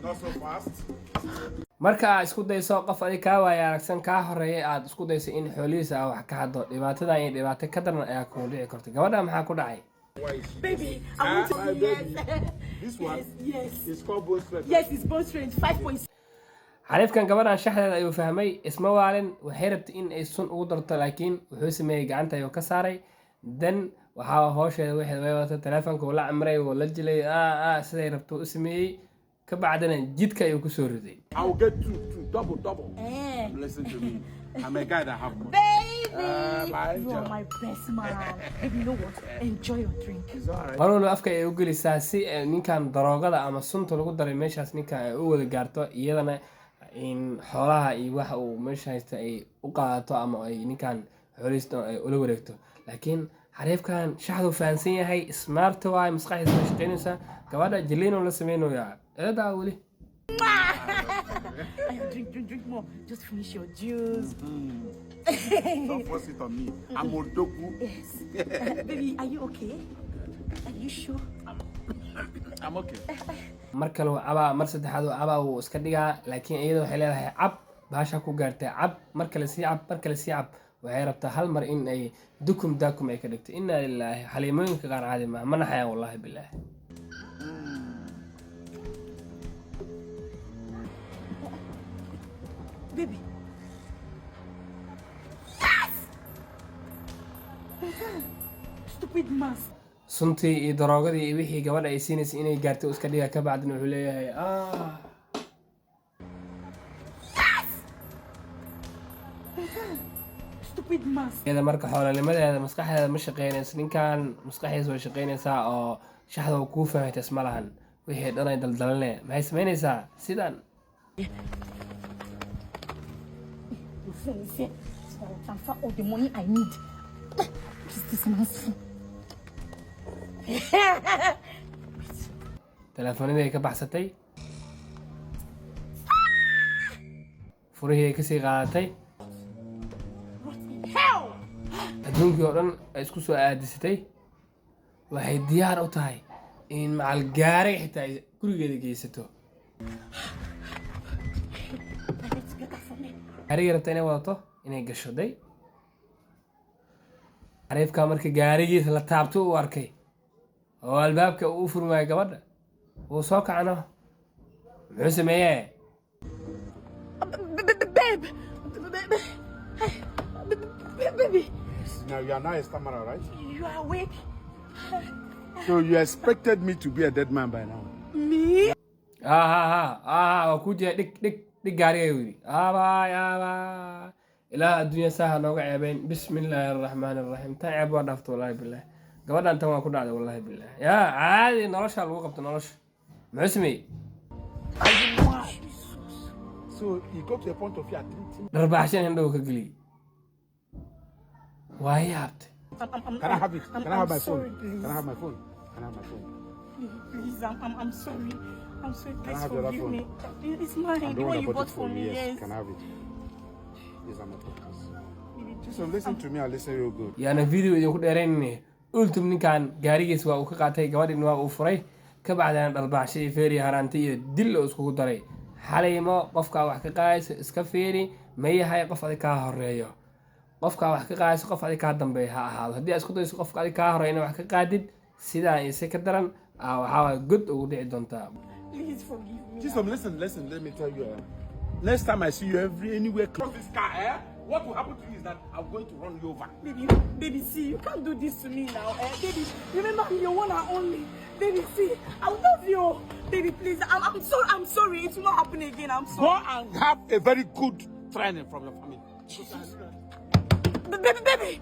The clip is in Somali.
Not so fast. Marka aad isku dayso qof adig kaa waaya aragsan, kaa horeeya, aad isku dayso in xoolihiisa aa wax ka haddo, dhibaatadan iyo dhibaato ka daran ayaa kugu dhici karta. Gabadha maxaa ku dhacay? Why is she? Baby, I want to. Ah, my baby. Yes. This one Yes. is called bone strength. Yes, it's bone strength. 5.6. Xariifkan gabadhan shaxdeeda ayuu fahmay. Isma waalin, waxay rabtay in ay sun ugu darto, laakiin wuxuu sameeyey gacanta ayuu ka saaray. Dan waxaa hoosheeda wixii way wadatay, telefoonka wuu la camray, wuu la jilay, siday rabto u sameeyey. Ka bacdina jidka ayuu kusoo riday. I will get two, two, double, double. Eh. Listen to me. I'm a guy that have money. Baby, My you are angel. my best man. Baby, you know what? Enjoy your drink. It's all right. Mar walba afka ay u gelisaa si ay ninkan daroogada ama sunta lagu daray meeshaas ninkan ay u wada gaarto, iyadana in xoolaha iyo waxa uu meesha haysta ay u qaadato ama ay ninkan xoolihiisa dhan ay ula wareegto. Laakiin xariifkan shaxduu fahansan yahay, smart waay, maskaxdiisa way shaqaynaysaa. Gabadha jiliinuu la sameynayaa eedaa weli. Ayo, drink, drink, drink more. Just finish your juice. Don't force it on me. I'm Odogu. Yes. Baby, are you okay? Are you sure? I'm okay. Mar kale wuu cabaa, mar saddexaad wuu cabaa, wuu iska dhigaa, laakiin iyada waxay leedahay cab, baasha ku gaartay, cab mar kale, sii cab, mar kale sii cab. Waxay rabtaa hal mar in ay dukum daakum ay ka dhigto. Inaa lilaahi, xaliimooyinka qaar caadi maa, ma naxayaan, wallaahi bilaahi. Baby. Yes! Stupid mask. Suntii iyo daroogadii iyo wixii gabadha ay siinaysay inay gaartay uu iska dhigaa. Ka bacdina wuxuu leeyahay ah. Stupid mask. Iyada marka xoolanimadeeda maskaxdeeda ma shaqeynayso, ninkan maskaxdiisa way shaqeynaysaa oo shaxda uu kuu fahmayta isma lahan. Wixii dhan ay daldalane, maxay samaynaysaa sidan? Your phone is here. So I will transfer all the money I need. What is this man's phone? Teleefoonadii ay ka baxsatay, furihii ay kasii qaadatay. What in hell? Adduunkii oo dhan ay isku soo aadisatay. Waxay diyaar u tahay in macal gaariga xitaa ay gurigeeda geysato. I need to get that from me. Gaarigii rabta inay wadato, inay gasho day. Xariifka marka gaarigiisa la taabto uu arkay oo albaabka uu u furmaayo gabadha, wuu soo kacno. Muxuu sameeyee? Babe! Baby, Now you are now a stammerer, right? you are awake. So you expected me to be a dead man by now. Me? Ha ha ha ha, waa kuu jeeda, dhig dhig dhig gaariga, yuu yidhi. Aabaay aabaay, ilaah adduunya saaha nooga ceebeyn. Bismi illaahi araxmaani araxiim. Tan ceeb waa dhaafta, wallaahi bilaahi. Gabadhan tan waa ku dhacday, wallaahi bilaahi. Yaa caadi nolosha lagu qabto nolosha. Muxuu sameeyey? So you got to a point of you are treating. Dharbaaxshan indhow ka geliyey, waa yaabtay. Can I have it? I'm, Can I have I'm my sorry, phone? please. Can I have my phone? Can I have my phone? Please, I'm sorry. I'm sorry. Can I Please have the other forgive phone? me. It's mine. I'm The one that you bought bought it for me. Yes. Can I have it? These are my pockets. Baby, So listen to me and listen real good. Yaana video idinku dheeraynayne, ultum ninkan gaarigiis waa uu ka qaatay, gabadhin waa uu furay, ka bacdana dharbaaxsho iyo feeri haraanti iyo dil oo iskugu daray. Xalaymo qofkaa wax ka qaadayso iska fiiri, ma yahay qof adig kaa horeeyo? Qofkaa wax ka qaadayso qof adig kaa dambeeya ha ahaado. Haddii aad isku dayso qofka adig kaa horeeya inaad wax ka qaadid, sidaan iyo si ka daran aa waxaa waay god ugu dhici doontaa. Please forgive me. Chisom, listen, listen. Let me tell you. Next time I see you every anywhere close this car, eh? What will happen to you is that I'm going to run you over. Baby, baby, see, you can't do this to me now, eh? Baby, remember I'm your one and only. Baby, see, I love you. Baby, please, I'm sorry, I'm sorry. It will not happen again. I'm sorry. Go and have a very good training from your family. Baby, baby.